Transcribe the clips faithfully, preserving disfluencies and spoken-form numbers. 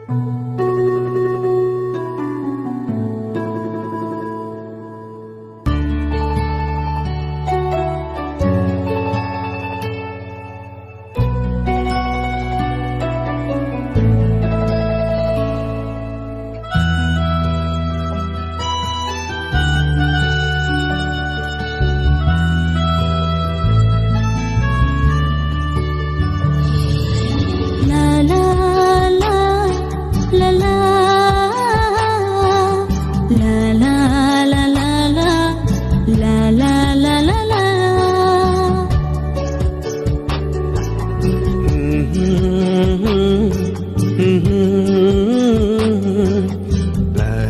La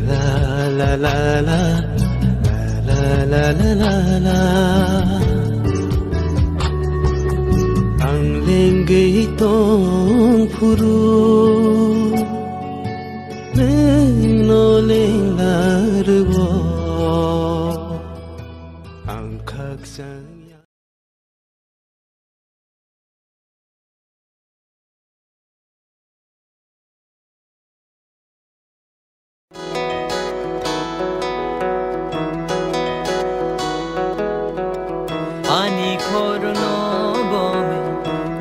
la la la la, la la la la la. Ang lengwi tong phuru, nwng no lenglarwo. Ang khakchang ya. Ani khorokno bomwi,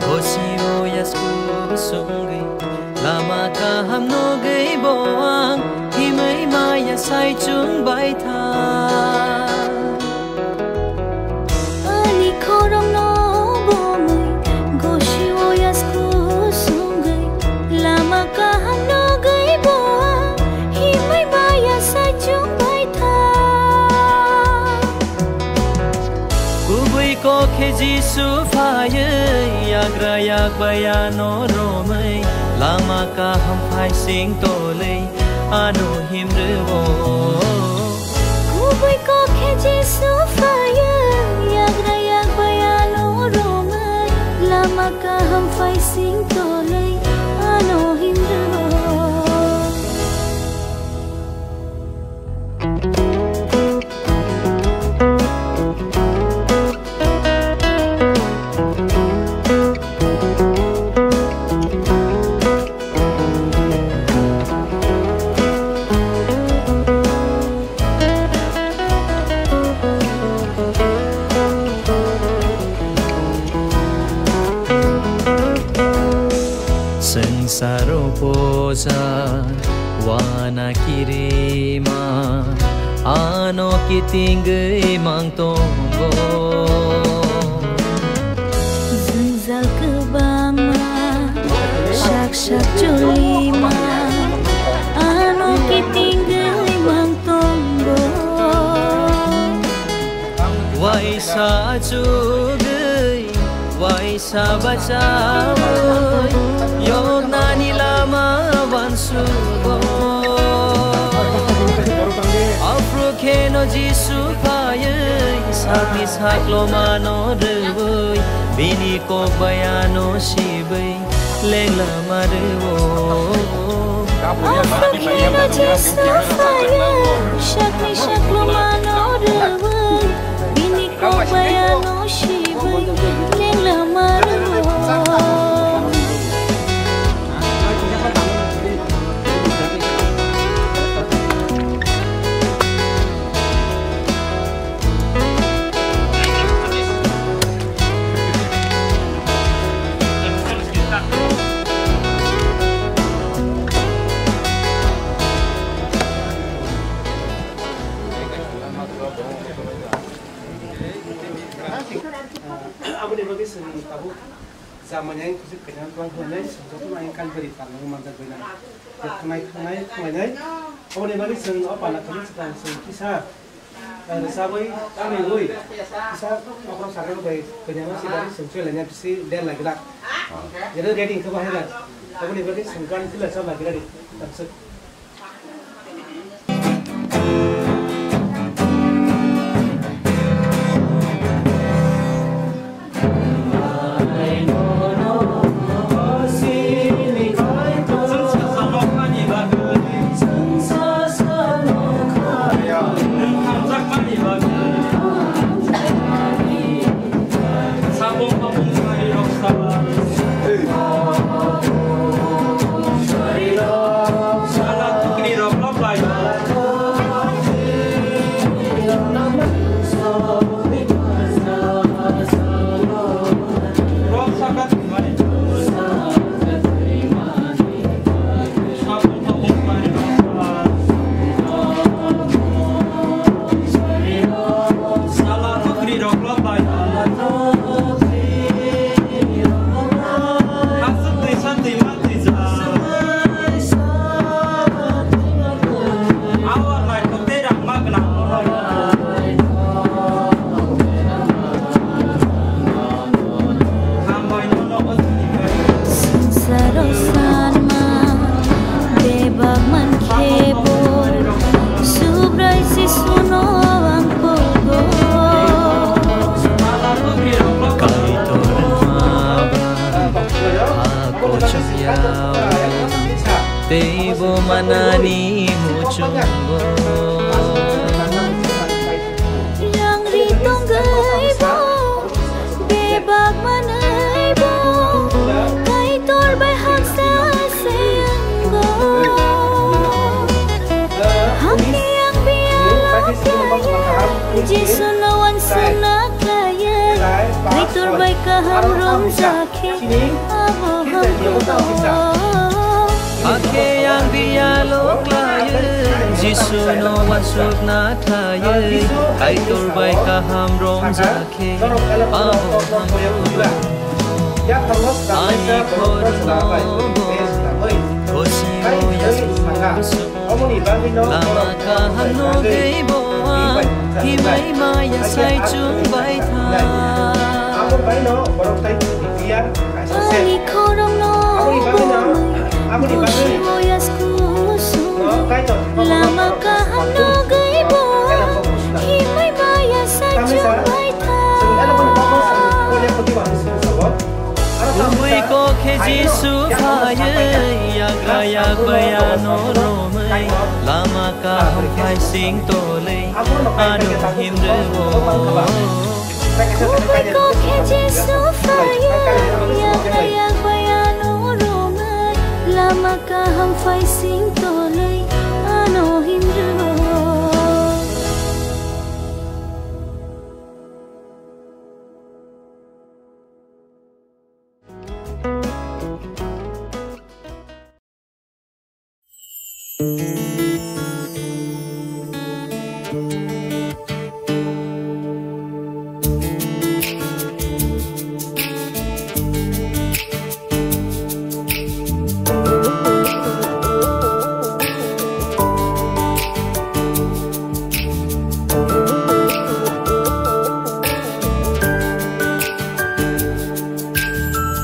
gosio yasku sungwi, lama kaham nugwi bo ang himwi maya saichung bai tha. Ani khorokno bomwi, gosio yasku sungwi, lama kaham nugwi bo ang himwi maya saichung bai tha. Kubui kok khe Jisu phaiwi, yagra yak bai ano romwi, lama kaham phaising tolwi, ano himrwo. Kubui kok khe Jisu phaiwi, yagra yak bai ano romwi, lama kaham phaising tolwi, ano himrwo. Swngcharo poja wana kirima, ano kitingwi mang tongo. Jwngjal kwbangma, sak sak cholima, ano kitingwi mang tongo. Waisa chugwi, waisa bachawi, yoknani lama wansugo. Aphru kheno Jisu phaiwi, sakni saklomano rwwi, bini kok bai ano sibwi, lengla ma rwo. Aphru kheno Jisu phaiwi, sakni saklomano rwwi, bini kok bai ano sibwi, lengla ma rwo. Aboni bagwi chwng tabuk Chamani ang kuchuk kaitor twlang khlainai, jotono ang Kalvari palngo manjak bainai. Thanai, thanai, khlainai. Aboni bagwi chwng o pala khe swkang chwng kisa, eh, rwchabwi, tangwi, kisa bokhorok sakno bai kaitorno si bagwi chwng choi lainai bisi der lai glak. Jero ready khe bahai glak. Aboni bagwi chwng gan kila chal lai glak. Tang swk. Teibo manani muchungo. Yangri tongwi bo bebak manwi bo Kaitor bai haksa se wngo. Hakhe yang bialo khlaiwi Jisuno uansukna khlaiwi Kaitor bai kaham romjak. Hakhe ang bialo khlaiwi Jisuno uansukna khlaiwi Kaitor bai kaham romjakhe abo hamjakhe. Ani khorokno bo khosio yasku. Lama kaham nugwi bo ang himwi maya sai chwng bai tha. Ani khorokno bo khosio yasku. Lama kaham nugwi bo ang himwi maya sai chwng bai tha. Kubui kok khe Jisu phaiwi yagra yak bai ano romwi lama kaham phai sing tolwi ano himrwo. Kubui kok khe Jisu phaiwi yagra yak bai ano romwi lama kaham phai sing tolwi ano himrwo.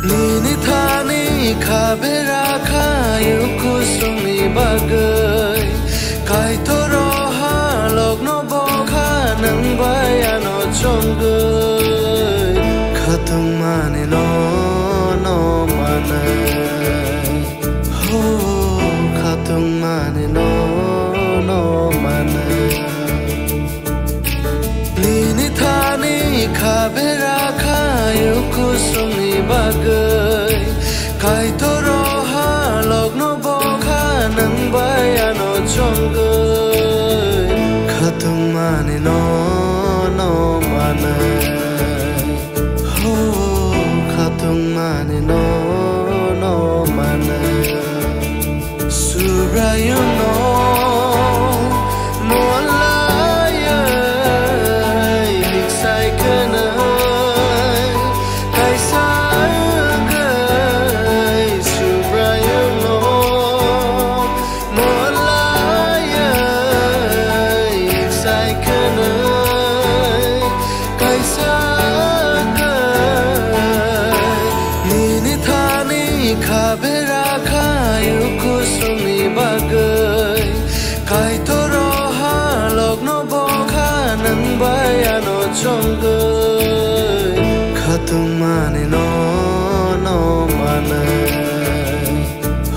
Nini thani kha bera kha yuk kusumni bagwi. Kaitor o halokno bo kha nwng bai ano chongwi. Khatungmani no, no manwi. Ho, khatungmani no, no manwi. Nini thani kha bera kha yuk kusumni bagwi. Kaitor o halokno bo kha nwng bai ano chongwi. Khatungmani no, no manwi. Ho, khatungmani no, no manwi. Subraiyungno molaiwi sai khwnwi kaisa wngwi Subraiyungno molaiwi sai khwnwi kaisa wngwi nini thani kha bera kha yuk kusumni bagwi. Kaitor o halokno bo kha nwng bai ano chongwi. Khatungmani no, no manwi.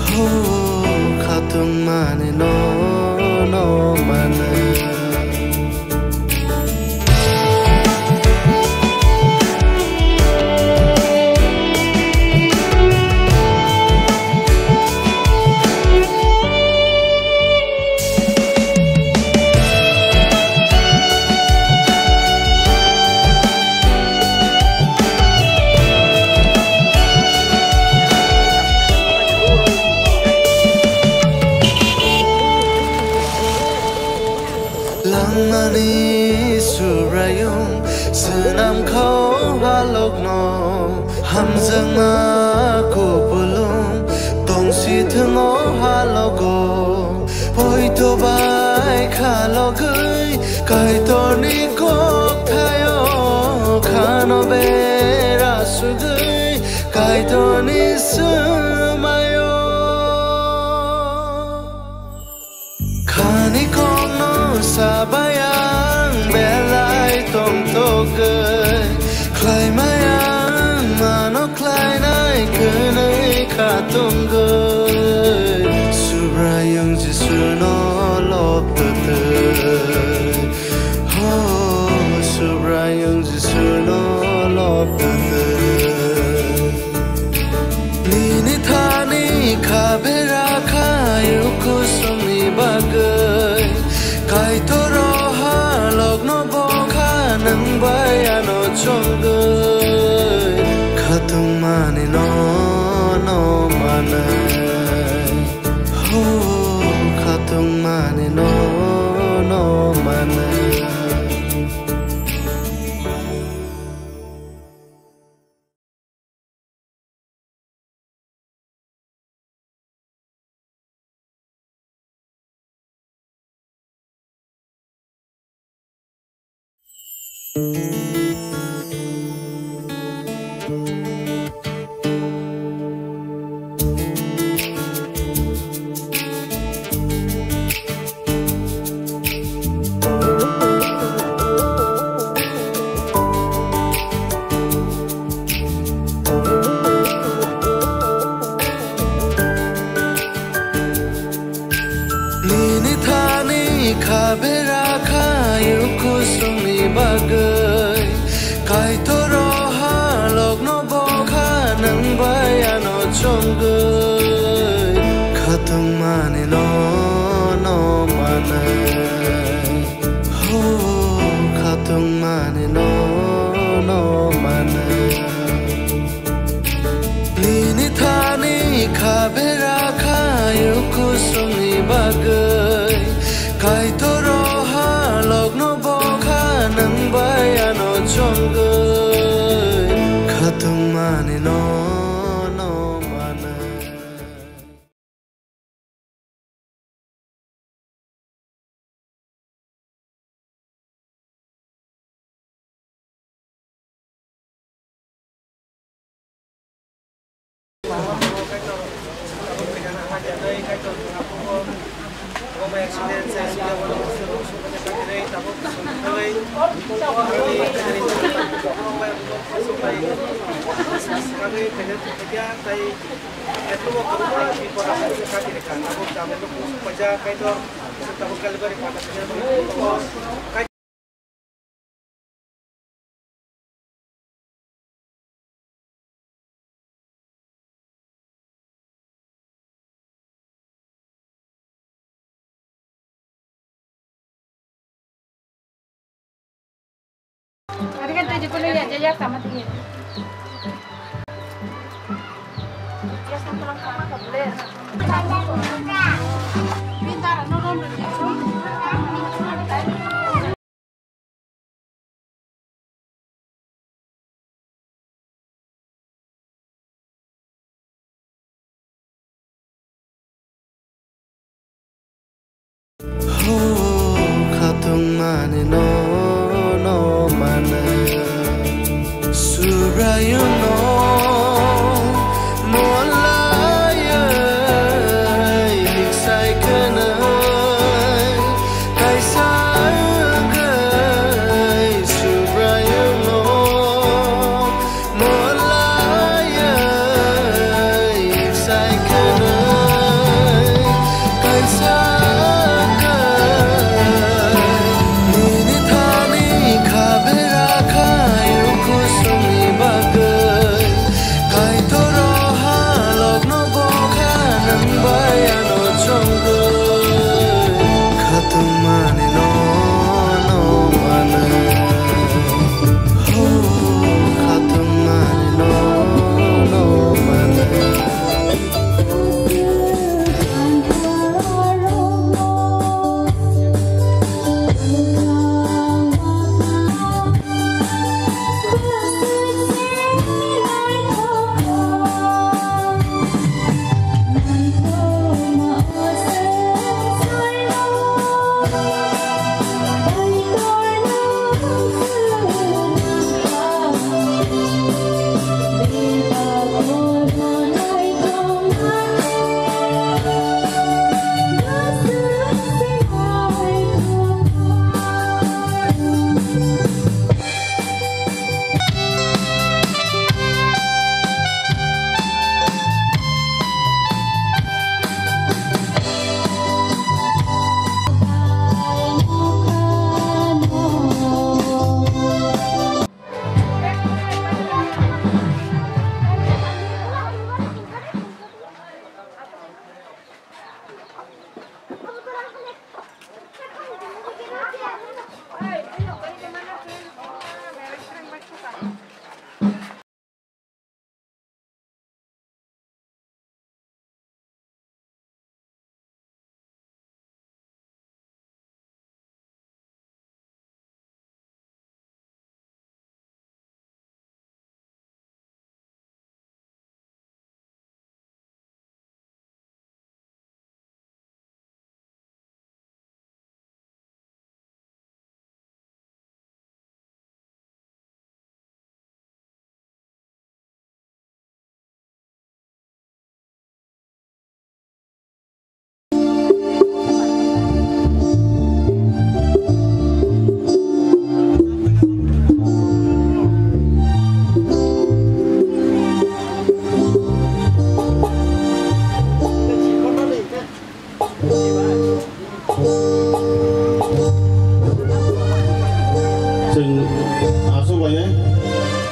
Ho, khatungmani no, no manwi. Langmani Subraiyung swnam kha o halokno, hamjakma kupulung tongsi thung o halogo. Poito bai khalogwi Kaitorni kokthaio khano bera sugwi Kaitorni swmaio. Khani kokno sabai ang belai tongtogwi, khlaimai ang mano khlainai kwnwi kha tongwi. Kha bera kha yuk kusungni bagwi, Kaitor o halokno bo kha nwng bai ano chongwi. Khatungmani no, no manwi, ho, khatungmani no, no manwi. Nini thani kha bera kha yuk kusungni bagwi, Kaitor o halokno bo kha nwng bai ano chongwi. Khatungmani no, no manwi. Ho, khatungmani no, no manwi. Subraiyungno molaiwi sai khwnwi, kaisa wngwi Subraiyungno molaiwi sai khwnwi, kaisa wngwi nini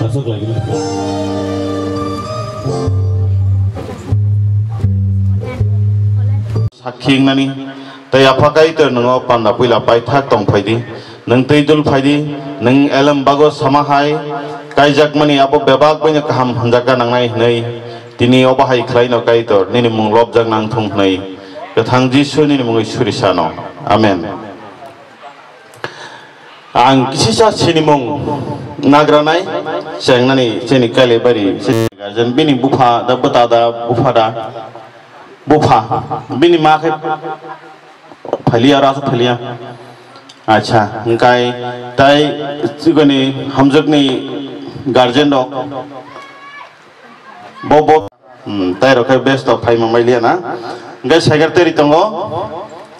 Aswk lagina. Sakhi wngnani, tei Apha Kaitor nwngo panda puila paithak tong phaidi, nwng tei dul phaidi, nwng elem bago sama hai kaijakmani abo bebak baino kaham hwnjakha nangnai hwnwi, tini obo hai khlaino Kaitor nini mung lobjak nang thung hwnwi, kwthang Jisu nini mungwi suri sano. Amen. Ang kisisa sinimung nagranai chengnani chini Kailaibari chini guardian bini bupha da bwta da bupha da bupha bini ma khe phailiya aro aswk phailiya. Acha, hwnkhe tai chikoni hamjwkni guardian rok bo bo Hmm, tai rok khe best of phaima mai liya na. Hwnkhe secretary tongo.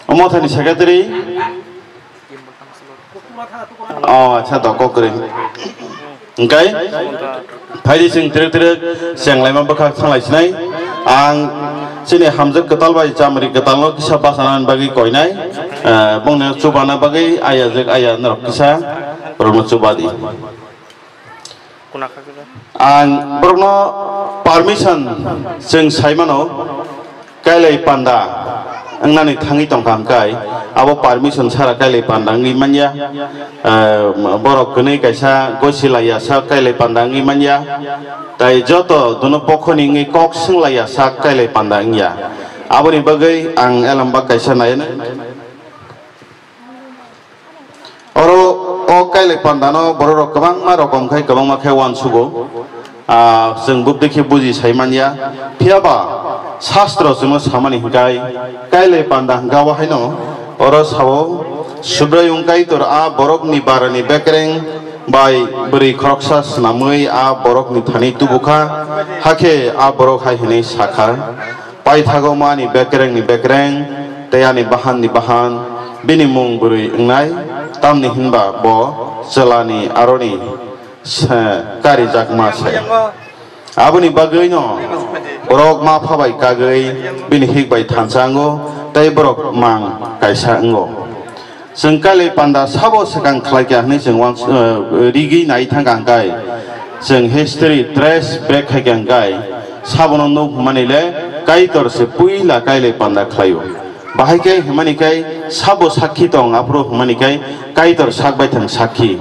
Omo thani secretary. Oh, acha to kok kwrwi. Hwnkhe phaidi chwng tere tere chenglaima bwkha thanglai sinai. Ang chini hamjwk kwtal bai chamri kwtalno kisa bachana bagwi koinai. Eh, bongni chubana bagwi ayajwk aya norok kisa borokno chubadi. Ang borokno permission chwng sai mano, kailai panda wngnani thangwi tongkha hwnkhe abo permission sara kailai panda wngwi manya. Eh, borok kwnwi kaisa gosi laiya sa kailai panda wngwi manya, tai joto duno pokhoni wngwi kok swng laiya sa kailai panda wngya. Aboni bagwi ang elembak kaisa nai. Oro o kailai pandano bororok kwbangma rokom khai kwbangma khe uansugo. Ah, chwng bubdi khe buji sai manya. Phiya ba Shastro chwngno samani hwnkhe kailai panda hwnkhe o haino oro sao, Subraiyung Kaitor a borokni barani bekreng bai bwrwi khoroksa snamwi a borokni thani tubukha, hakhe a borok hai hwnwi sakha, Paithago mani bekrengni bekreng, tei ani bahanni bahan, bini mung bwrwi wngnai, tamni hinba bo chwlani aroni se karijakma se. Aboni bagwino borok ma pha bai kagwi bini hik bai thansa wngo, tei borok mang kaisa wngo. Chwng kailai panda sabo swkang khlai kha hwnwi chwng uang, eh, rigwi nai thang kha hwnkhe, chwng history trace back khai kha hwnkhe, sabono nuk hwnmani le Kaitor se puila kailai panda khlaio. Bahai khe hwnmani khe sabo sakhi tong, aphuru hwnmani khe Kaitor sak bai thang sakhi.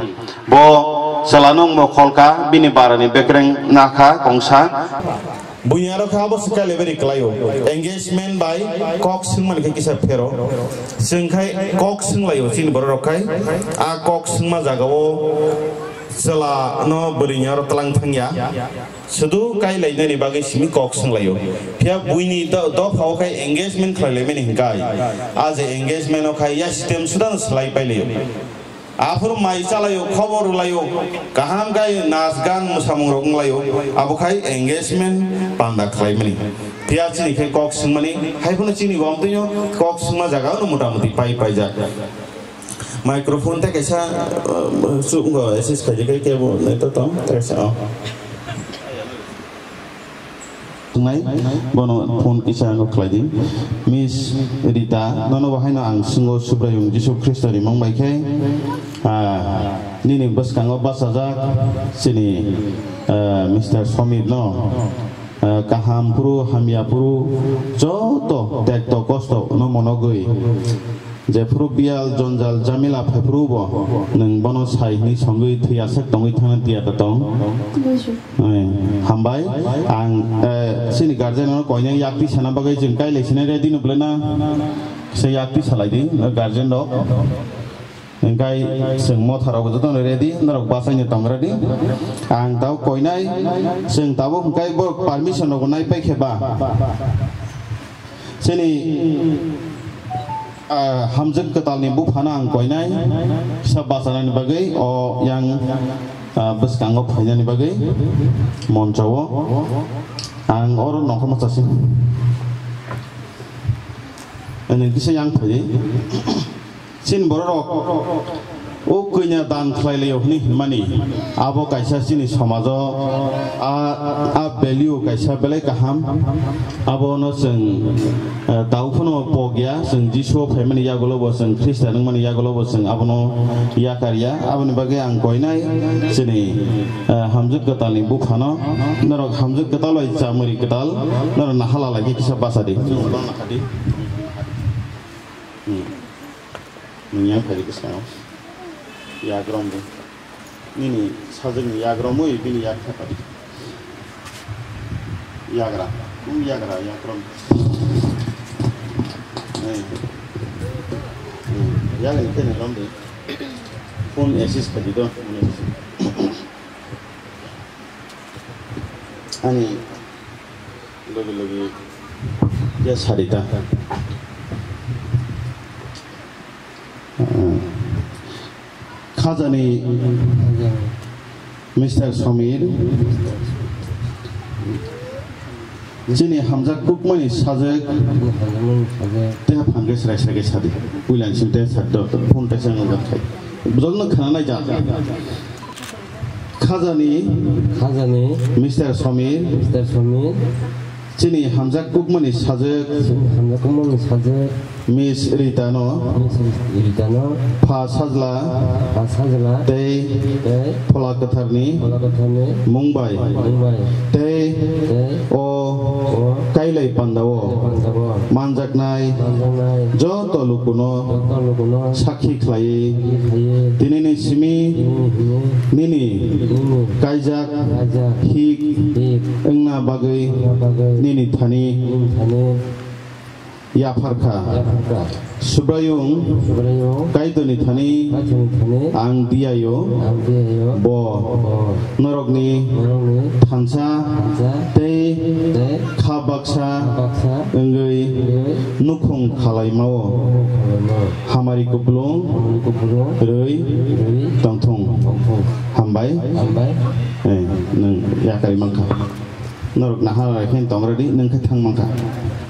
Bo chwlano mokol kha, bini barani bekreng nakha kongsa. Buini aro khe abo se kailai bari kwlaio. Engagement bai kok swngmani khe kisa phero. Chwng khai kok swnglaio chini borok rok khai. A kok swngma jagao chwla no bwrwini aro twlang thangya. Sudu kailainani bagwi simi kok swnglaio. Phiya buini do-, dophao khai engagement khlailaimani hinkhai. A je engagement o khai ya system sudano swlai pailaio. Aphuru mai chalaio, khobor rwlaio, kaham khe nas gan mwsamung rok wnglaio, abo khai engagement panda khlaimani. Phiya chini khe kok swngmani, hai phano chini bo amtwino kok swngma jaga no mota moti pai paijak. Microphone tei kaisa, uh, chuk go assist khaidi khe kebo nai to tong, tei kaisa, oh. Wngnai, bono phone kisa no khlai di. Miss Rita, nono bo haino ang swngo Subraiyung Jisu Khristo ni mung bai khe, ah, nini bwskango bachajak chini, ah, Mister Somir no, ah, kaham phuru, hamya phuru, joto tekto kosto no monogwi. Jephuru biyal, jonjal, jamila phaiphuru bo, nwng bono sai hwnwi songwi thwi aswk tongwi thangna tiya da tong? Buju. Ai, hambai, ang, eh, chini guardian no koinai yakti sana bagwi chwng kailai sinai ready no belai na? Se yakti salai di, eh, guardian rok. Hingkai chwng motha rok joto no ready, norok bachai no tong ready. Ang tabo koinai, chwng tabo hingkai bo permission rok nai pai khe ba. Chini, ah, hamjwk kwtalni buphano ang koinai, kisa bachanani bagwi, o yang, ah, bwskango phainani bagwi moncho-o ang oro nongkhorma chasi. Ani kisa yang phai. Chini borok rok O kwina dan khlai laio hwnwi hwnmani, abo kaisa chini somajo a, a value kaisa belai kaham. Abono chwng, eh, tau phano pok ya, chwng Jisu phaimani yagulo bo, chwng Khristian wngmani yagulo bo chwng abono yakar ya. Aboni bagwi ang koinai chini, eh, hamjwk kwtalni buphano, norok hamjwk kwtal bai chamwri kwtal, norok nahala lai khe kisa bacha di. Hmm. Nwng yang phai rikhe sao. Yak rom di. Nini sajwkni yak romwi bini yak thepadi. Yagra. Nwng yagra, yak rom di. Ei. Hmm. Yak ni kene rom di. Phone assist khaidi do. Ani logi logi ya sarita. Khajani Mister Samir, chini hamjak kukmani sajwk tei phangke srai srai khe sadi. Puilan sim tei sakto phone tei sang jat khai. Bujokno khana nai jat. Khajani Khajani Mister Samir, Mister Samir, chini hamjak kukmani sajwk, chini hamjak kukmani sajwk, Miss Rita no, Miss Rita no, pha sajla, pha sajla, tei, tei, Phola Kwtharni, Phola Kwtharni, mung bai, mung bai, tei, tei, o, o, kailai pandao, kailai pandao, manjaknai, manjaknai, joto lukuno, joto lukuno, sakhi khlaiwi, sakhi khlaiwi, tinini simi, tinini simi, nini, nini, kaijak, kaijak, hik, hik, wngna bagwi, wngna bagwi, nini thani, nini thani, yapharkha. Yapharkha. Subraiyung. Subraiyung. Kaitorni thani. Kaitorni thani. Ang diyayo. Ang diyayo. Bo. Bo. Norokni. Norokni. Thansa. Thansa. Tei. Tei. Kha baksa. Kha baksa. Wngwi. Wngwi. Nukhung khalaimao. Nukhung khalaimao. Hamari kupulung. Hamari kupulung. Rwi. Rwi. Tongthung. Tongthung. Hambai. Hambai. Eh, nwng yakarwi mankha. Norok naha rai khe tong radi, nwng khe thang mankha.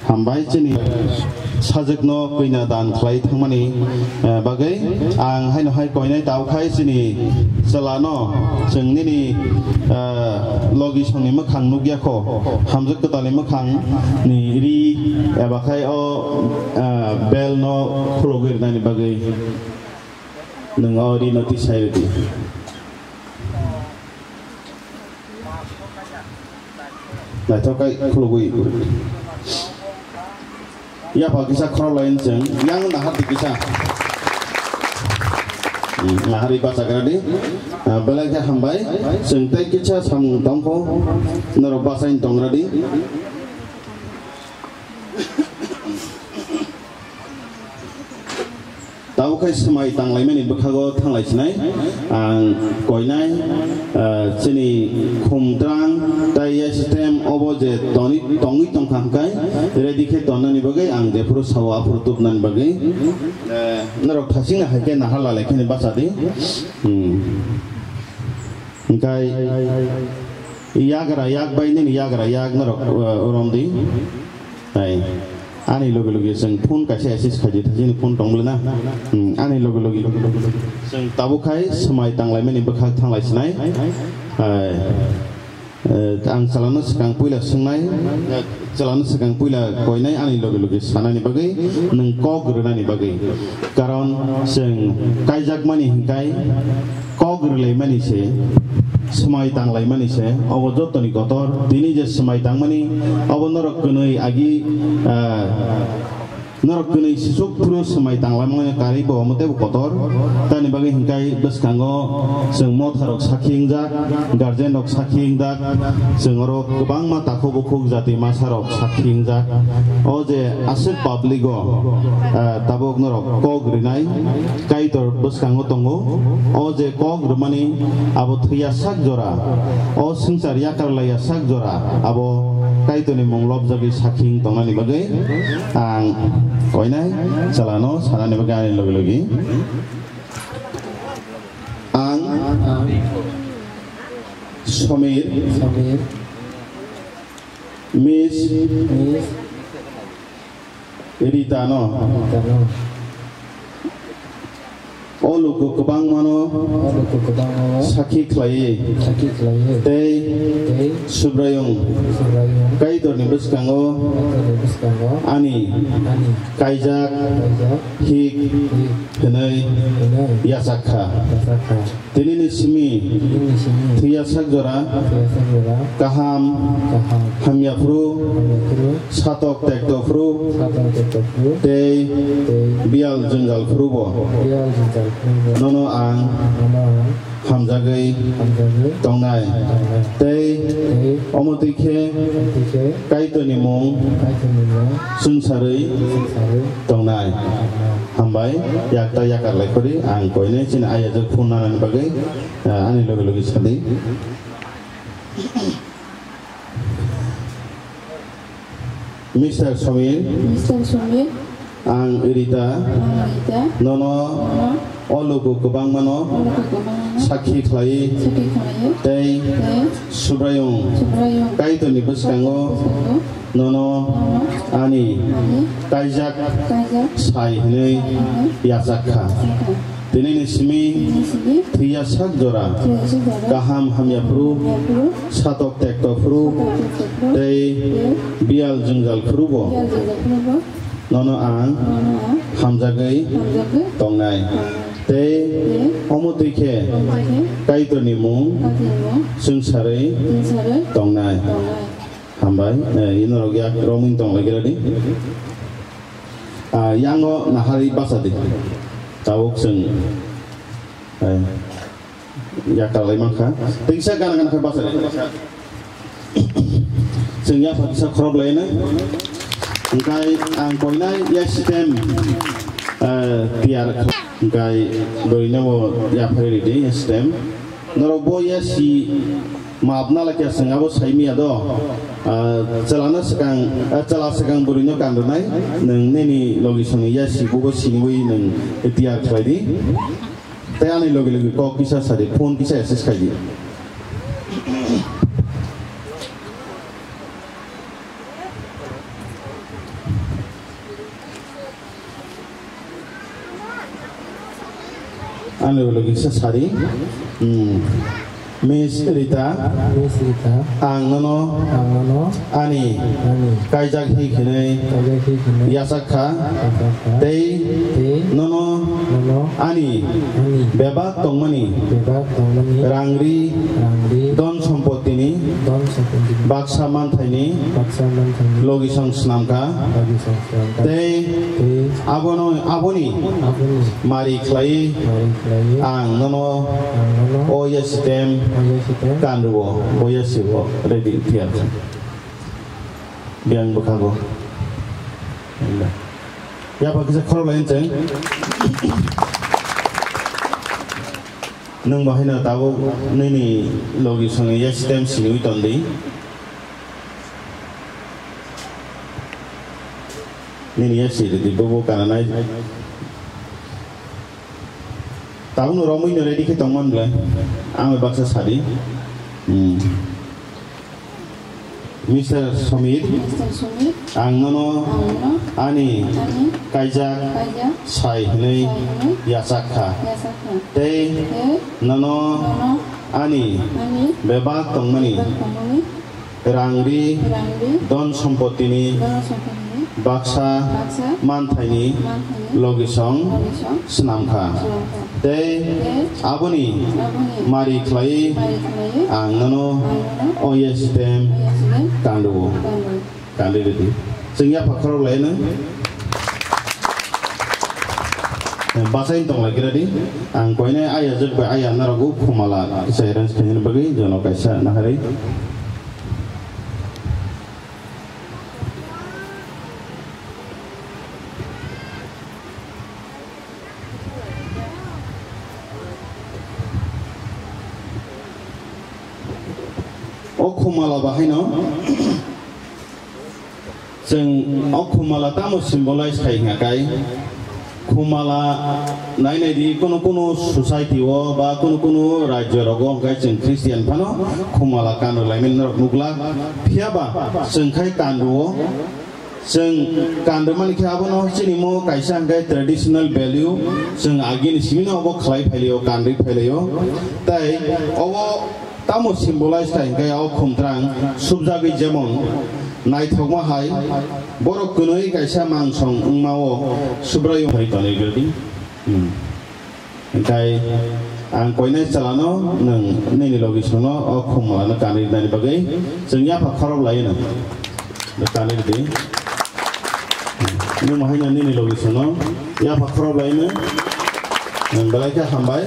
Hambai chini sajwkno kwina dan khlai thangmani, eh, bagwi ang haino hai koinai tau khai chini chwlano chwng nini, eh, logi songni mwkhang nukya kho, hamjwk kwtalni mwkhang ni ri eba khai o, eh, bel no khulogwi rwnani bagwi nwng o ri no tisai rwdi. Naithok kai khulugwi. Yapha kisa khorok lai chwng, yang nahar di kisa. Hmm, nahari bachagra di. Ah, belai khe hambai. Chwng tei kisa samung tongkho. Norok bachain tongra di. Tabuk khai swmai tanglaimani bwkhago thanglai sinai, ang koinai, ah, chini khumtrang tai ya system obo je toni-, tongwi tongkha hwnkhe ready khe tonnani bagwi ang jephuru sao aphuru tubnani bagwi, eh, norok thasingna hai khe nahar lalai kheno bacha di. Hmm. Hwnkhe yagra yak bai nini yagra yak norok, eh, romdi. Hai. Ani loge loge chwng phone kaisa assist khaidi, thajini phone tong bwlana. Hmm, ani loge loge chwng tabuk khai swmai tanglaimani bwkhak thanglai sinai. Hai. Eh, ang chwlano swkang puila swngnai, eh, chwlano swkang puila koinai ani loge loge sanani bagwi, nwng kok rwnani bagwi. Karon chwng kaijakmani hwnkhe kok rwlaimani se, swmai tanglaimani se, obo jotoni kotor. Tini je swmai tangmani, obo norok kwnwi agi, ah, norok kwnwi sisuk phuru swmai tanglaimani karwi bo omo teibo kotor. Tamni bagwi hwnkhe bwskango chwng motharok sakhi wngjak, guardian rok sakhi wngjak, chwng oro kwbangma takhuk bukhuk jati masarok sakhi wngjak. O je aswk public o, ah, tabuk norok kok rwnai, Kaitor bwskango tongo. O je kok rwmani abo thwiya sak jora, o swngchar yakar laiya sak jora, abo Kaitorni mung lobjagwi sakhi wng tongnani bagwi ang koinai chwlano sanani bagwi ani logi logi ang Samir, Samir, Miss, Miss, Rita no. Rita no. O luku kwbangmano O luku kwbangmano sakhi khlaiwi sakhi khlaiwi tei tei Subraiyung Subraiyung Kaitorni bwskango Kaitorni bwskango ani ani kaijak kaijak hik hik hwnwi hwnwi yachak kha. Yachak kha. Tinini simi Tinini simi thwiyasak jora thwiyasak jora kaham kaham hamya phuru hamya phuru satok tekto phuru satok tekto phuru tei tei biyal jwngjal phuru bo biyal jwngjal phuru bo nono ang nono ang hamjagwi hamjagwi tongnai tongnai tei tei omo twi khe omo twi khe Kaitorni mung Kaitorni mung swngcharwi swngcharwi tongnai. Tongnai. Hambai, yakta yakar lai kori, ang koine chini ayajak phone nanani bagwi, ah, ani loge loge sadi. Mister Somir, Mister Somir, ang Rita, ang Rita, nono, nono, o luku kwbangmano, o luku kwbangmano, sakhi khlai, sakhi khlai, tei, tei, Subraiyung, Subraiyung, Kaitorni bwskango, bwskango, nono, nono, ani, ani, kaijak, kaijak, sai hwnwi, sai hwnwi, yachak kha. Yachak kha. Tinini simi, tinini simi, thwiyasak jora, thwiyasak jora, kaham hamya phuru, hamya phuru, satok tekto phuru, satok tekto phuru, tei, tei, biyal jwngjal phuru bo, biyal jwngjal phuru bo, nono ang, nono ang, hamjagwi, hamjagwi, tongnai. Tongnai. Tei, tei, omo twi khe, omo twi khe, Kaitorni mung, Kaitorni mung, swngcharwi, swngcharwi, tongnai. Tongnai. Hambai, eh, inorok yak romwi tong lai di. Ah, yango nahari basa di. Tabuk chwng, eh, yak talai mankha. Tingsa gana gana khe basa di. Chwng yapha kisa khorok lai nai. Engkai ang koinai ya sitem, eh, tiyar engkai dorino bo yapha ridi ya sitem. Norok bo ya si Maap nalakya chwng abo saimiya do. Ah, chwlano swkang, ah, chwla swkang bwrwino kan rwnai, nwng nini logi songni ya si bubo siniwi nwng tiyar khlai di. Tei ani logi logi kok kisa sa di, phone kisa S S khai di. Ani logi kisa sari. Hmm. Miss Rita. Miss Rita. Ang nono. Ang nono. Ani. Ani. Kaijak hi khinwi. Kaijak hi khinwi. Yachak kha. Yachak kha. Tei. Tei. Nono. Nono. Ani. Ani. Bebak tongmani. Bebak tongmani. Rangri. Rangri. Don sompottini. Don sompottini. Baksa manthaini. Baksa manthaini. Logisong swnamkha. Logisong swnamkha. Tei. Tei. Abono, aboni. Aboni. Mari khlai. Mari khlai. Ang nono. Ang nono. O ya sitem. O ya sitem. Kanduo. O ya sibo. Ready tiar. Biang bwkhago. Yapha kisa khorok lai chwng. Nwng bo haino tabuk nini logi songni ya sitem siniwi ton di. Nini ya siri di bobo kananai. Tabukno romwi no ready khe tongman bwle. Ang bai baksa sadi. Hmm. Mister Somir. Mister Somir. Ang nono. Ang nono. Ani. Ani. Kaijak. Kaijak. Sai hwnwi. Sai hwnwi. Yachak kha. Yachak kha. Tei. Tei. Nono. Nono. Ani. Ani. Bebak tongmani. Bebak tongmani. Rangri, rangri, don sompottini, don sompottini, baksa, baksa, manthaini, manthaini, logisong, logisong, swnamkha. Swnamkha. Tei, tei, aboni, aboni, mari khlai, mari khlai, ang nono, ang nono, oya sitem, oya sitem, kanduo. Kanduo. Kandi ridi. Chwng yapha khorok lai no. Basai tong lai kira di. Ang koine aya jok bai aya narok khumala. Kisa arrange khaini bagwi jono kaisa nahari. O khumala bahaino chwng o khumala tamo symbolize khai hwnka kai, khumala nai nai di, kunu kunu society o ba kunu kunu rajyo rogo hwnkhai chwng Christian phano khumala kan rwlaimani norok nukla, phiya ba chwng khai kan rwo. Chwng kan rwmani khe abono chini mo kaisa hwnkhe traditional value, chwng agini simi no obo khlai phailio, kan rwi phailio. Tai obo tamo symbolize khai hwnkhe o khumtrang subjagwi, jemon naithokma hai borok kwnwi kaisa mangsong wngma o Subraiyung hai tonwi gadi. Hmm. Hingkai ang koinai chalano nwng nini logisongno o khumlano kanwi rwnani bagwi chwng yapha khorok laino kanwi rwdi. Nwng haino nini logisongno yapha khorok laino nwng belai khe hambai.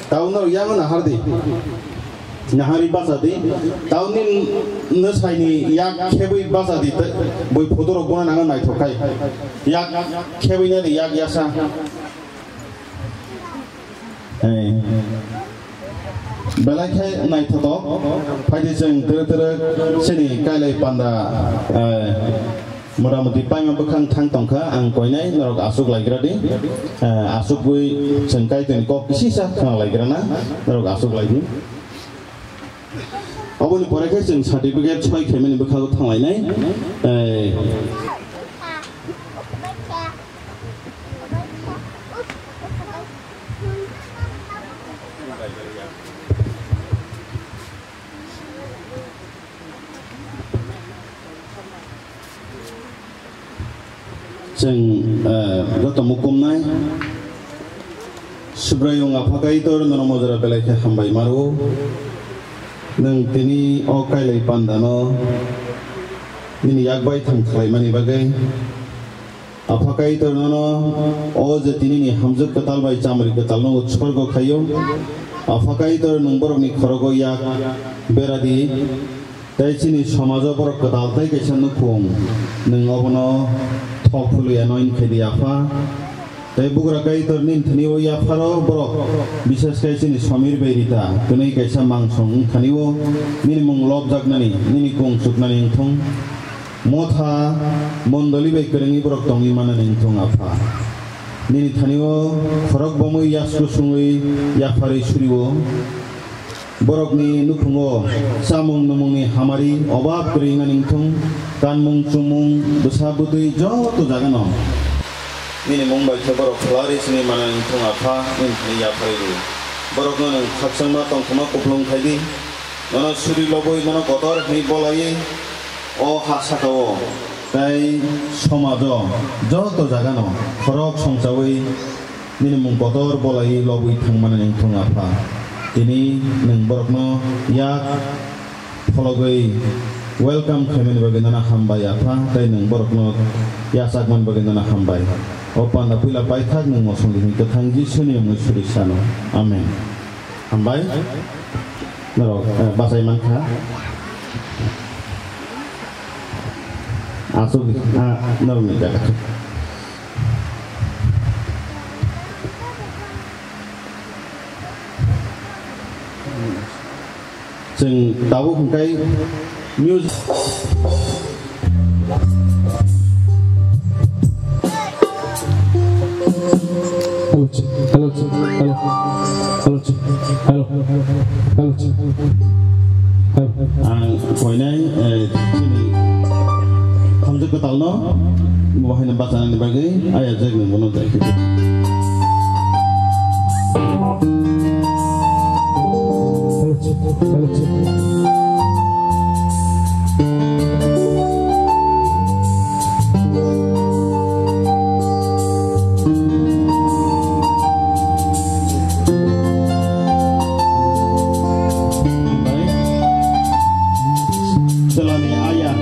Tau norok yango nahardi. Naharwi bachadi. Tau nini nwsaini yak khebwi bachadi. Bui photo rok bono nango naithok khai. Yak khebwi nani yak yasa. Ei. Belai khe naithotok. Phaidi chwng tere tere chini kailai panda, eh, motamoti paima bwkhang thang tongkha, ang koinai norok aswk laikra di. Eh, aswkwi chwng Kaitorni kok kisisa khna laikra na, norok aswk laidi. Oboni pore khe chwng certificate soi khaimani bwkhago thanglainai. Eh, Chwng, eh, joto mukumnai. Subraiyung Apha Kaitor, nono mojora belai khe hambai maro. Nwng tini o kailai pandano nini yak bai thang khlaimani bagwi. Apha Kaitor nono o je tinini hamjwk kwtal bai chamri kwtal no utsorgo khaio. Apha Kaitor nwng borokni khorogo yak beradi. Tei chini somajo borok kwtal tei kaisa nukhung, nwng obono thok phuluya no wngkhaidi Apha. Tei bugra Kaitor nini thani o yapharo borok, bises khe chini Somir bai Rita, kwnwi kaisa mangsong wng thani o nini mung lobjaknani, nini kung chuknani wngthung. Motha mondoli bai kwrwngwi borok tongwi manani wngthung Apha. Nini thani o khorok bomwi yasku sungwi yapharwi suri o. Borokni nukhungo chamung numungni hamari obab kwrwi wngani wngthung, kanmung chumung bwsa bwtwi joto jagano nini mung bai khe borok khlari sini manani wngthung Apha, nini thani yapharwi rw. Borokno nwng khakchangma tongthokma kupulung khai di, nono suri lobwi nono kotor hwnwi bolaiwi o ha sakao tei somajo joto jagano khorok songchawi nini mung kotor bolai lobwi thangmani wngthung Apha. Tini nwng borokno yak phologwi welcome khaimani bagwi nono hambai Apha, tei nwng borokno yachakmani bagwi nono hambai. O panda puila paithak nwng mosongni hwnwi kwthang Jisuni mungwi suri sano. Amen. Hambai. Norok, eh, bachai mankha. Aswk, ah, norokni jaga. Chwng tabuk hwnkhe music. Hello, hello, hello, hello, hello, hello. Ang koinai, eh, chini hamjwk kwtalno bo haino bachanani bagwi ayajak nang bono tei khe. Chwlani aya.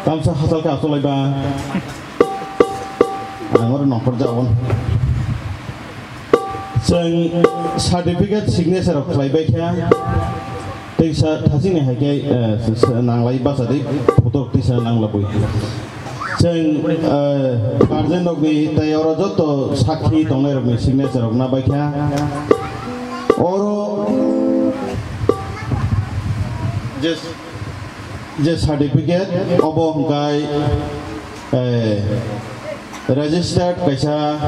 Tamsa hachal khe achuk lai ba. Ang oro nongkhor jagon. Chwng certificate signature rok khlai bai kha. Teisa thachini hai khe, eh, s-, s-, nanglai bacha di, photo teisa nanglabwi. Chwng, eh, guardian rokni tei oro joto sakhi tongnai rokni signature rok na bai kha. Oro je, je certificate obo hwnkhe, eh, registered kaisa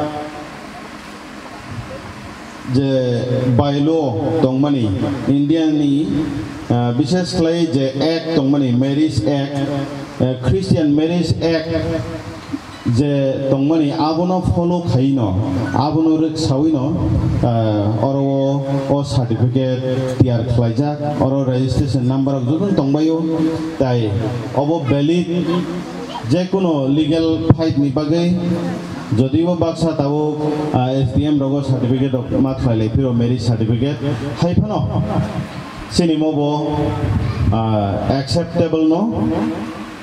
je bylaw tongmani, India ni, ah, bishes khlai je act tongmani, Marriage Act, eh, Christian Marriage Act je tongmani, abono follow khaino, abono rwksawi no, ah, oro o, o certificate tiyar khlaijak, oro registration number rok jotono tongbaio, tai obo valid, jekunu legal fight ni bagwi. Jodibo baksa tabuk, ah, S D M rogo certificate rok ma khlai lai phiro, marriage certificate hai phano chini mo bo, ah, acceptable no.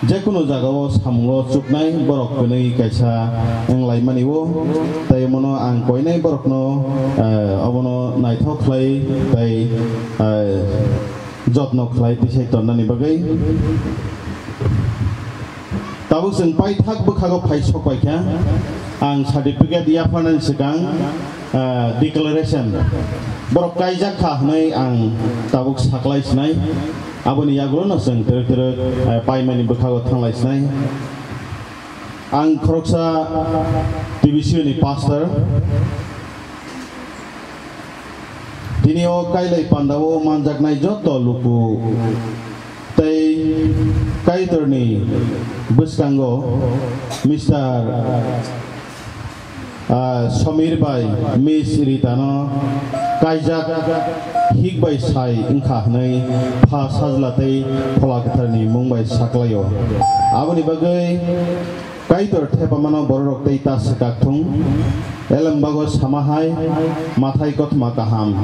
Jekunu jagao samungo chuknai borok kwnwi kaisa wnglaimani o, tei omono ang koinai borokno, eh, obono naithok khlai tei, eh, jotno khlai tisai tonnani bagwi. Tabuk chwng paithak bwkhago phai sok pai kha, ang certificate yapharnani swkang, ah, declaration borok kaijak kha hwnwi ang tabuk saklai sinai. Aboni yagulono chwng twrwk twrwk, ah, paimani bwkhago thanglai sinai. Ang khoroksa T B C ni pastor. Tini o Kailai Pandao manjaknai joto luku tei Kaitorni bwskango Mister, ah, Somir bai Miss Rita no kaijak hik bai sai wngkha hwnwi Pha, Sajla tei Phola Kwtharni mung bai saklaio. Aboni bagwi Kaitor thepamano bororok tei ta swkak thung. Elembago samahai Mathai kothoma kaham,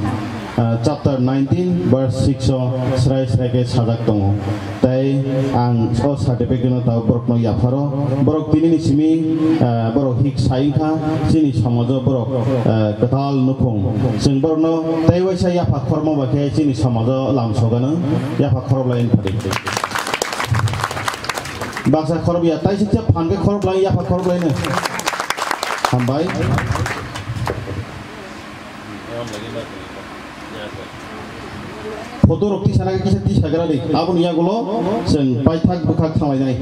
ah, chapter nineteen verse six o srai srai khe sajak tongo. Tei ang o certificate no tabuk borokno yapharo. Borok tinini simi, ah, borok hik sai wngkha, chini somajo borok, ah, kwtal nukhung. Chwng borokno tei waisa yapha khorokma bai khe chini somajo lam sogano yapha khoroklai wngphadi. Baksa khorok ya, tai siksa phan khe khorok lai, yapha khorok lai no. Hambai. Photo rok tisa na kisa tisa gra di. Aboni yagulo chwng paithak bwkhak thanglainai.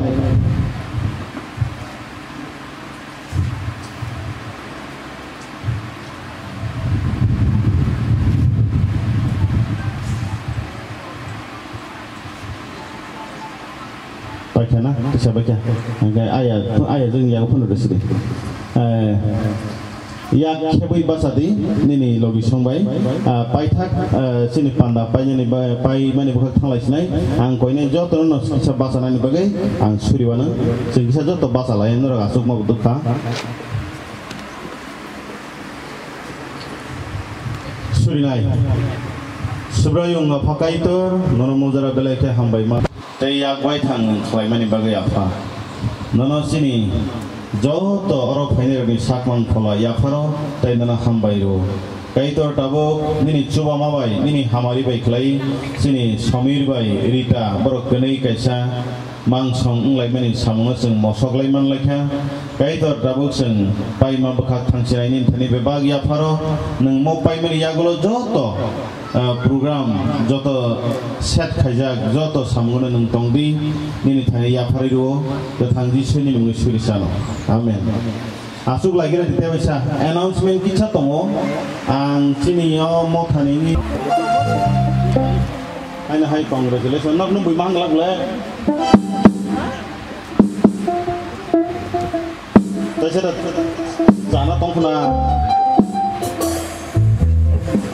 Paikha na, kisa baikha. Hingke aya, aya jeng yago phano rwsidi. Eh, yak khebwi bachadi, nini logi songbai. Ah, paithak, eh, chini panda painani ba-, paimani bwkhak thanglai sinai. Ang koinai jotono no kisa bachanani bagwi ang suriwano. Chwng kisa joto bachalai, norok aswk ma dukha. Surinai. Subraiyung Apha Kaitor, nono mujara belai khe hambai ma. Tei yak baithang nwng khlaimani bagwi Apha. Nono chini joto oro phainairokni sakmang phola yapharo tei nono hambai rwo. Kaitor tabuk nini chubama bai, nini hamari bai khlai chini Somir bai Rita borok kwnwi kaisa mangsong wnglaimani samungo chwng mosoklai manlaikha. Kaitor tabuk chwng paima bwkhak thangsinai nini thani bebak yapharo nwng mo paimani yagulo joto, ah, program joto set khaijak joto samungono nwng tongdi nini thani yapharwi rwo kwthang Jisuni mungwi suri sano. Amen. Aswk laigira di tei waisa announcement kisa tongo. Ang chini o mothani ni haino hai congratulation. Nok nung bui mang glak le. Tei seta jana tong khna.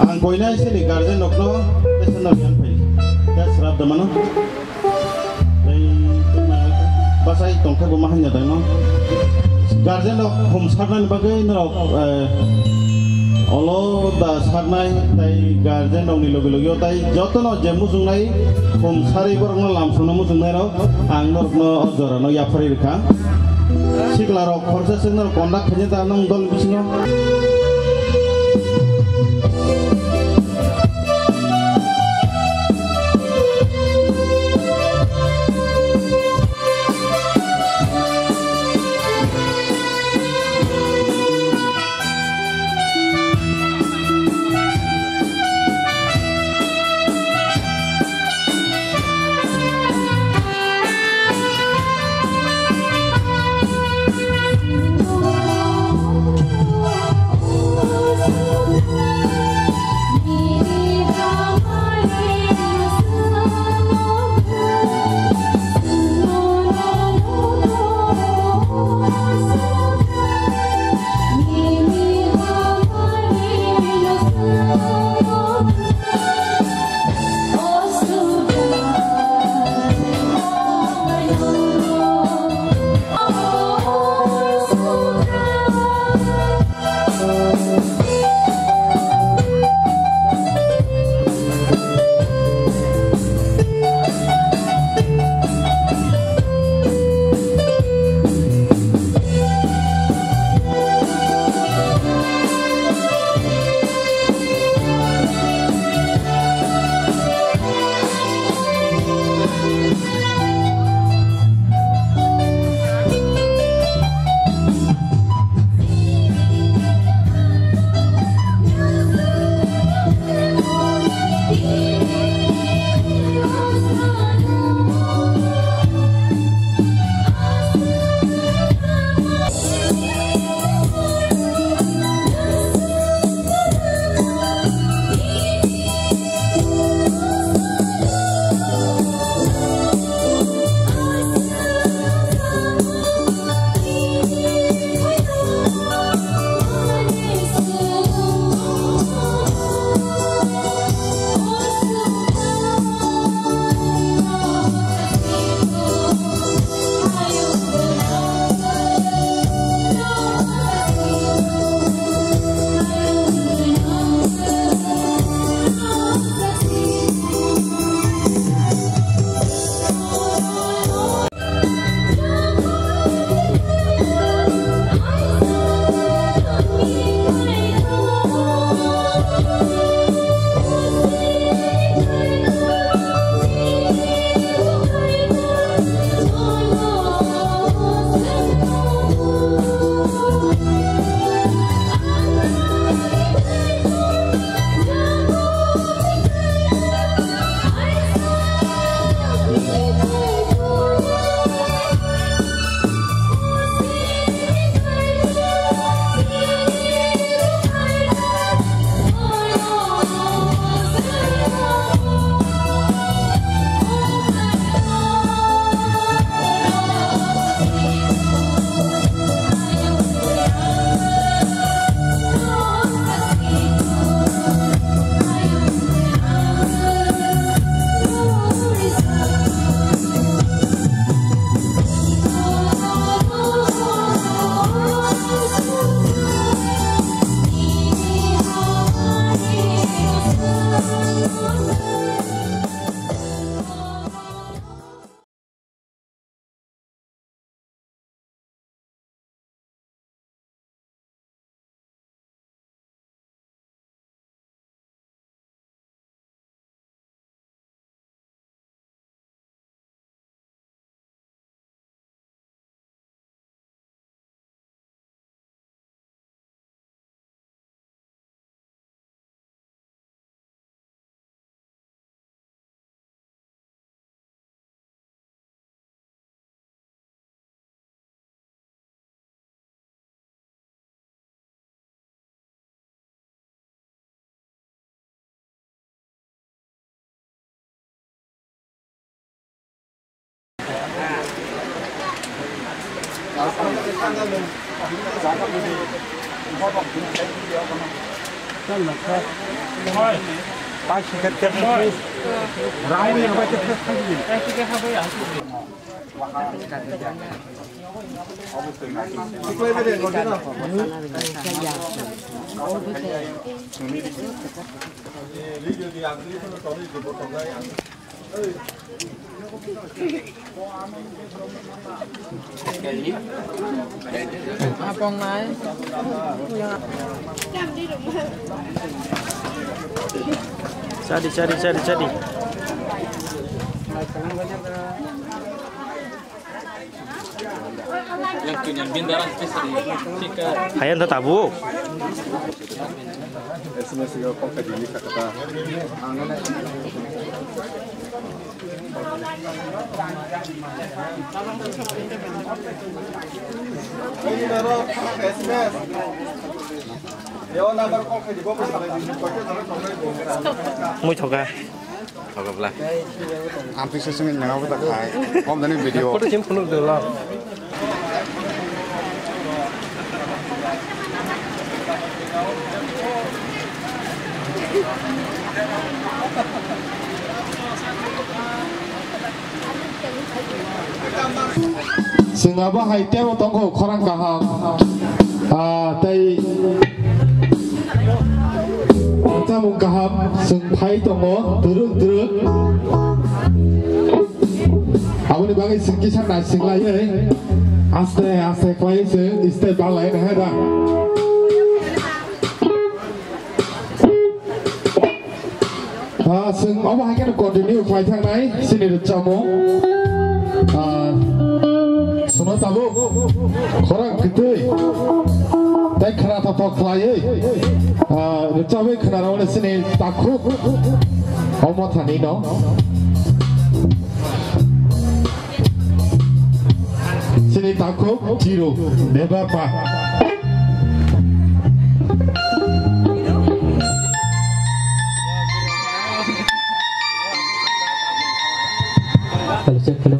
Ang koinai sini guardian rokno tei seta yang phai. Tei srap da mano. Tei bachai tongkhe bo ma hanya dai no. Guardian rok hum sarnani bagwi norok, eh, olo da sarnai tei guardian rokni logi logi o tei jotono je muchungnai hum sarwi borokno lam songno muchungnai rok ang norokno o jorano yapharwi rwkha. Sikla rok khorsa chwng norok conduct khaina ta nong dol bisingo. Chadi, chadi, chadi, chadi. Hayang ta tabuk. Mui thoka. Thokabla. Ang pisa simi nang abo ta khai. Kom dani video. Photo sim phunuk de la. Chwng abo hai tebo tongkho khorang kaham. Ah, tei chamung kaham chwng phai tongo, twrwk twrwk. Aboni bagwi chwng kisa naising laiwi aste aste khlaiwi chwng step ba lai nai da. Ah, chwng obo hai kheno continue khlai thangnai chini rwchapmung. Ah, suno tabuk khorang kwtwi tei khwnathok thok khlaiwi, ah, rwchapwi khwnarokno chini takhuk omo thani no. Chini takhuk Chiru Debbarma. Hello, check, hello.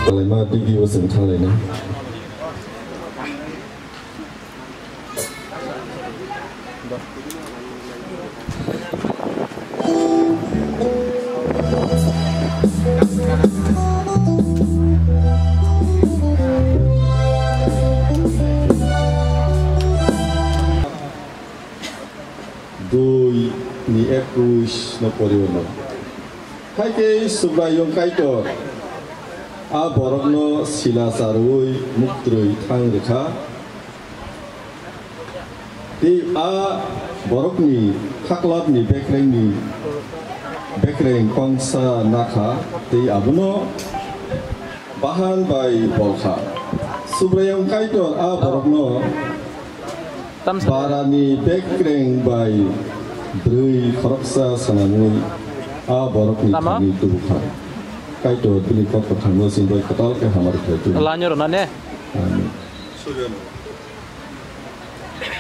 Kalaima B B O chwng thanglainai. Dui ni ekush no poribo no. Hai khe Subraiyung Kaitor a borokno sila charwi muktrwi thang rwkha. Tei a borokni khaklapni bekrengni bekreng kongsa nakha, tei abono bahan bai bolkha. Subraiyung Kaitor a borokno Tamsa. Barani bekreng bai bwrwi khoroksa swnamwi a borokni Lama? Thani tubukha. Kaitor bini kok kwthangno chini bai kwtal khe hamari khlai tubu. Lanyo rwna ne? Amen.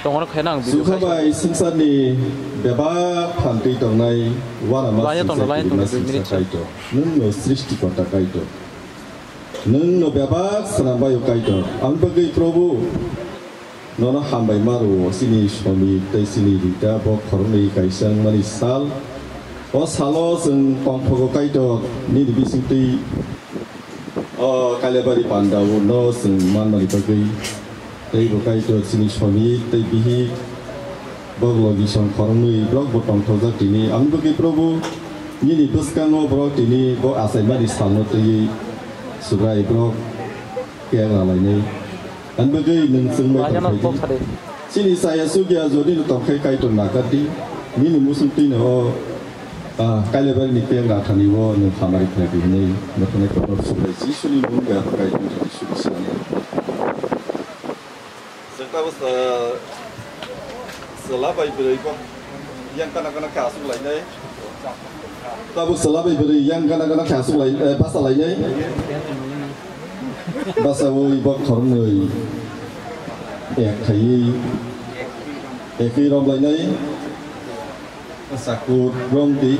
Tongno khaina ang video Sukha khaisa. Bai swngcharni bebak phantwi tongnai uanama Lanyo tongno, swngchar lanyo tongno, kirima dui swngchar minute. Kaitor. Nwngno srishti korta Kaitor. Nwngno bebak swnam bai o Kaitor. Ang bagwi Probu. Nono hambai ma rwo, chini Somik tei chini Rita bo khoroknwi kaisa wngmani sal. O salo chwng tongthogo Kaitor, nini bisingtwi o Kalebari pandao no chwng manmani bagwi. Tei bo Kaitor chini Somik tei bihik bok logi song khoroknwi borok bo tongthokjak tini. Ang bagwi Probu nini bwskango borok tini bo achaimani salno twiwi Subrai borok keng ralainai. Ang bagwi nwng chwng bai Laina tongphai di. Chini chaya chukya jodi no tongkhai Kaitor nakar di. Nini musuk twi no o Ah, Kailabari ni keng rathani o nwng hamari khlai di hwnwi mwthangwi kotor subai Jisuni mung bai aphai wngthani suri sinai. Chwng tabuk, ah, chwla bai bwrwi kok yang kana kana khe aswk lainai. Tabuk chwla bai bwrwi yang kana kana khe aswk lai, eh, basa lainai. Basa ui bok khoroknwi ek khaiwi, ekwi rom lainai. Sakur rong di,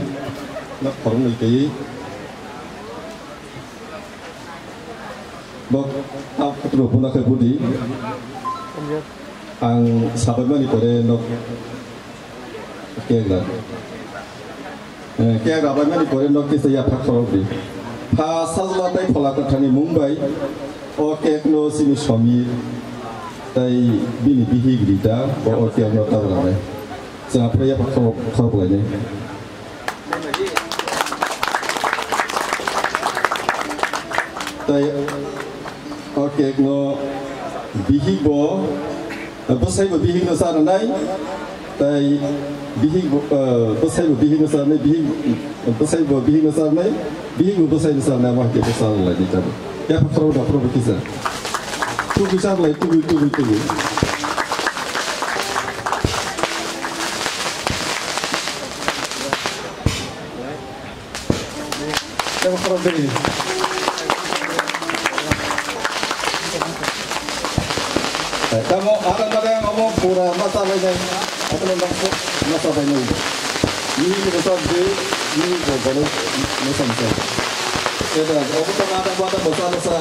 nok khoroknwi twi. Bok, ah, putro puna khe budi. Ang sabai mani pore nok kek da. Eh, kek da bai mani pore nok kisa ya phak khorok di. Pha sajla tai phola kwthani mung bai. O kek no sini Somir tai bini bihik Rita, bo o kek no tabra nai. Chwng aphre ya phak khorok, khorok lai nai. Tai o kek no bihik bo, bwsai bo bihik no cha rwnai, tai bihik bo, eh, bwsai bo bihik no cha rwnai, bihik, bwsai bo bihik no cha rwnai, bihik bo bwsai no cha rwnai, ma khe bwsa rwnai ni tabo. Ya pa khoro da khoro kisa. Tugui cha rwnai, tugui, tugui, tugui. Tamo khorok bini. Tamo ada mare omo pura masa bai nai. Atau masa, masa bai nai. Ini kita di, ini kita masa masa. Kita omo to ada buat masa masa.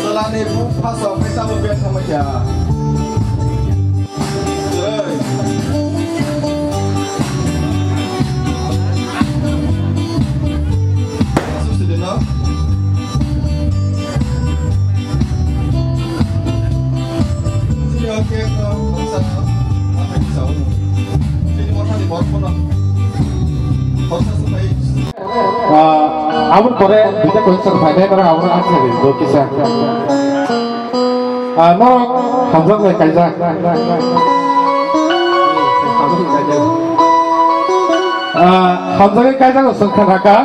Salani buk phasok khe tabuk bek thangma kya. Jai. Asuk sidi no. Sini oke ko, bangsa no. Apa ini jauh? Sini motor di bawah pun no. Bangsa sungai. Ah, aboni pore duita question phainai, norok abono answer rwdi, bo kisa. Ah, norok hamjaknai kaijak. Ah, hamjaknai kaijak no swngkha naka.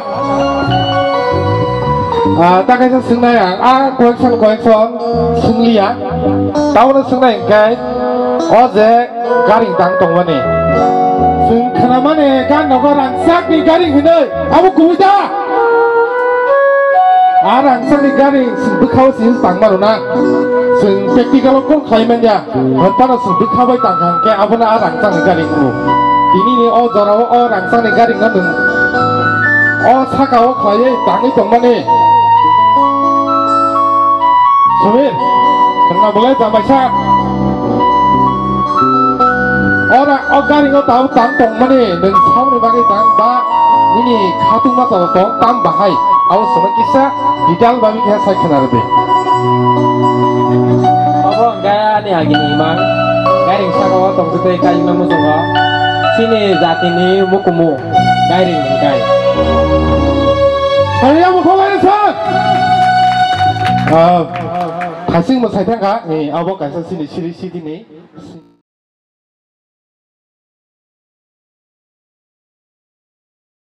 Ah, ta kaisa swngnai ang, ah, question, question swngliya. Tabono swngnai hwnkhe, o je Garing tang tongmani. Chwng khnamani gan nogo rangchakni garing hinwi. Abo kubui da? A rangchakni garing chwng bwkhao se tang mano na. Chwng practical o kok khlai manya. Hwnphano chwng bwkha bai tang kha hwnkhe abono a rangchakni garing hino. Tinini o jorao o rangchakni garing no nwng o sakao khlaiwi tangwi tongmani. Samir, khwna bolai jamaisa. Ora o gari no tang tong mani nwng samni bagwi tang ba nini khatungma to tong tam bahai. Abo sono kisa detail babi khe sai khwna rwdi. Obo hwnkhe ani agini imang. Gairing saka o tong tei kaima muchungo. Chini jatini mukumu gairing hwnkhe. Kaliya mukho gairing sak. Ah, khasing mwsai thangkha, eh, abo kaisa chini siri sidini.